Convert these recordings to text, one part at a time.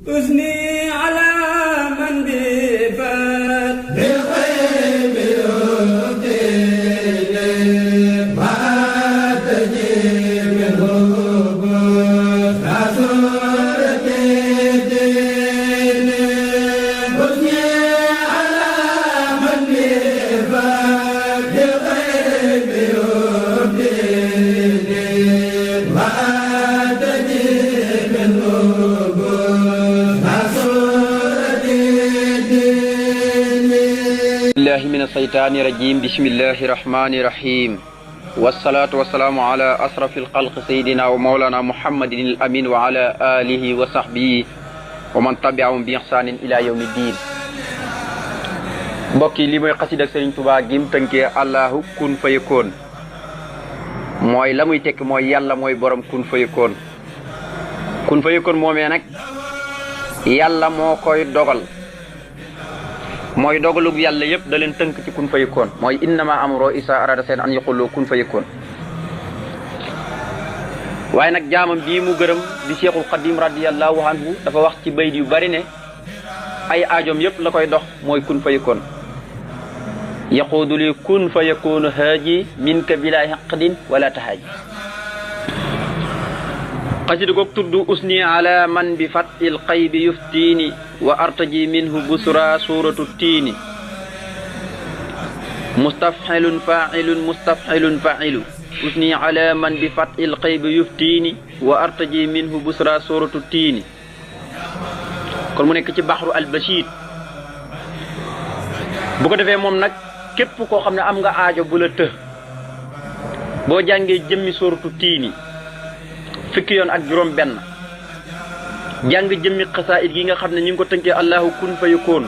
أثني على من بفات بالغيب يبديني ما تجي منه بصورة الدين. أثني على من بفات بالغيب يبديني ما تجي منه billahi min asheytaani rajim bismillahi rahmani rahim wasalaatu wasalaamu ala asrafi alxalq sayidina wa maulana muhammadin al amin wa ala alihi wa sahbihi wa man tabiahum bi ihsanin ila yawmi ddin. mbokk yi li mooy xasida ak Sëriñ Tuubaa gim tënkee allahu kun fayakoon mooy la muy tekk mooy yàlla mooy borom kun fayakoon. kun fayakoon moomee nag yàlla moo koy dogal, mooy dogalub yàlla yëpp da leen tënk ci kun fayakoon, mooy innama amro isa arada seen an yaqulu kun fayakoon. waaye nag jaamam bii mu gërëm di Cheikhul Xadim radiyallahu anhu dafa wax ci bayt yu bari ne ay aajoom yëpp la koy dox mooy kun fayakoon. yaquudu li kun fayakoonu haaji minka bila haqdin wala tahaaji. xasida goog tudd usni ala man bi fatil qaybi yuftiini wa artaji minhu busra suratu tiini. mustafxilun failu usni ala man bi fatil qaybi yuftiini wa artaji minhu busra suratu tiini. kon mu nekk ci baxru albashir. bu ko defee moom nag képp koo xam ne am nga aajo bu la të boo jàngee jëmmi suratu tiini fukki yoon ak juróom benn jàng jëmmi xasaayid gi nga xam ne ñu ngi ko tënkee allahu kun fayakoon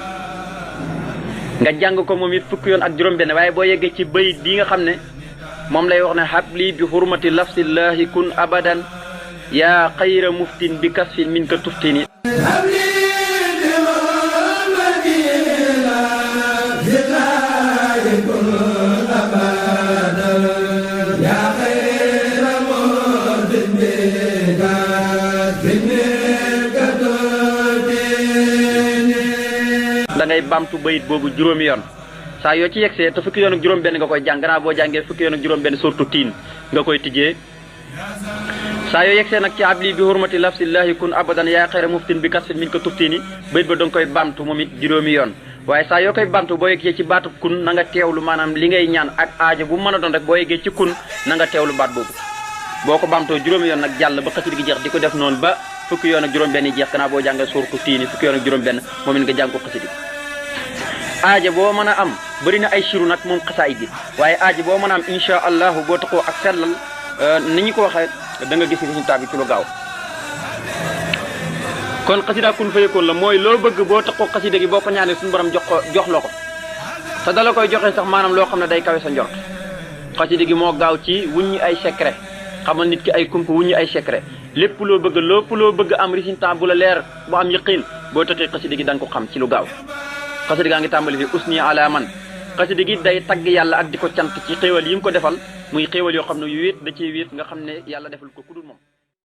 nga jàng ko moom it fukki yoon ak juróom benn. waaye boo yeggee ci bayit bi nga xam ne moom lay wax ne habli bi hurmati lafsillahi kun abadan yaa xayra muftin bi kasfin min ka tuftini. da ngay bamtu bayit boobu juróomi yoon saa yoo ci yegsee te fukki yoon ak juróom benn nga koy jàng gannaaw boo jàngee fukki yoon ak juróom benn surtout tiin nga koy tijjee. saa yoo yegsee nag ci abli bi hurmati lafsillahi kun abadan yaa xayra muftin bi kasfin min ko tuftini bayit ba da nga koy bamtu moom it juróomi yoon. waaye saa yoo koy bamtu boo yeggee ci baatu kun na nga teewlu maanaam li ngay ñaan ak aajo bu mën a doon rek boo yeggee ci kun na nga teewlu baat boobu. boo ko bamtoo juróomi yoon nag jàll ba xasida gi jeex di ko def noonu ba fukki yoon ak juróom benn yi jeex gannaaw boo jàngee surtout tiini fukki yoon ak juróom benn moom it nga jàng ko xasida gi. aaja boo mën a am bëri na ay siru nag moom xasaayid bi, waaye aaja boo mën a am incha allahu boo taxoo ak sellal ni ñu ko waxee da nga gis résultat bi ci lu gaaw. kon xasida kun fayakoon la mooy loo bëgg boo taxoo xasida gi boo ko ñaanee suñu borom jox la ko te dala koy joxe sax maanaam loo xam ne day kawe sa njort. xasida gi moo gaaw ci wuññi ay secret, xamal nit ki ay kump wuññi ay secret. lépp loo bëgg am résultat bu la leer bu am yaqin boo taxee xasida gi da nga ko xam ci lu gaaw. xasida gaa ngi tàmbali fi usni ala man. xasida gi day tagg yàlla ak di ko cant ci xéewal yi mu ko defal muy xéewal yoo xam ne yu wéet da ciy wéet nga xam ne yàlla defal ko ku dul moom.